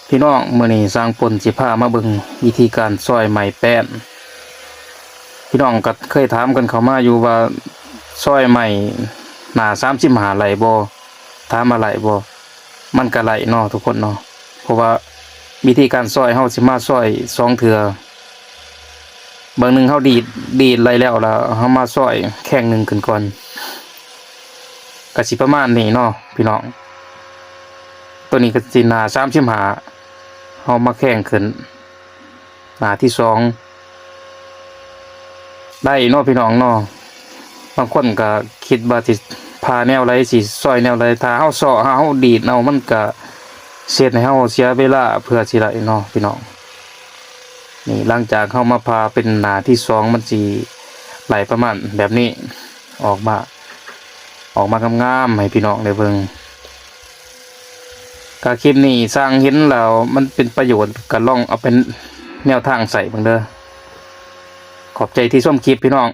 ພີ່ນ້ອງ, ມື້ນີ້ຊ່າງປົນຊິພາມາເບິ່ງວິທີການຊອຍໄມ້ແປ້ນ. ພີ່ນ້ອງກໍເຄີຍຖາມກັນເຂົ້າມາຢູ່ວ່າ ຊອຍໄມ້ໜ້າສາມສິບຫ້າໄດ້ບໍ່? ຖາມວ່າໄດ້ບໍ່? ມັນກໍໄດ້ເນາະທຸກຄົນເນາະ, ເພາະວ່າວິທີການຊອຍ ເຮົາຊິມາຊອຍສອງເທື່ອ. ເບິ່ງໜຶ່ງເຮົາດີດ ດີດໄດ້ແລ້ວ ແລ້ວເຮົາມາຊອຍແຂ້ງໜຶ່ງຂຶ້ນກ່ອນ ກະຊິປະມານນີ້ເນາະພີ່ນ້ອງ. ໂຕນີ້ກະຊິໜ້າສາມສິບຫ້າ ເຮົາມາແຂ້ງຂຶ້ນໜ້າທີສອງ ໄດ້ເນາະພີ່ນ້ອງເນາະ. ບາງຄົນກະຄິດວ່າຊິຜ່າແນວໃດ ຊິຊອຍແນວໃດ, ຖ້າເຮົາເຊາະ ຖ້າເຮົາດີດເອົາ ມັນກະເຮັດໃຫ້ເຮົາເສຍເວລາເພື່ອຊິໄດ້ເນາະພີ່ນ້ອງ. ນີ້ ຫຼັງຈາກເຮົາມາຜ່າເປັນໜ້າທີສອງ ມັນຊິໄດ້ປະມານແບບນີ້ ອອກມາ ອອກມາງາມໆໃຫ້ພີ່ນ້ອງໄດ້ເບິ່ງ. ກະຄລິບນີ້ຊ່າງເຫັນແລ້ວມັນເປັນປະໂຫຍດ ກະລອງເອົາເປັນແນວທາງໃຊ້ເບິ່ງເດີ. ຂອບໃຈທີ່ຊົມຄລິບພີ່ນ້ອງ.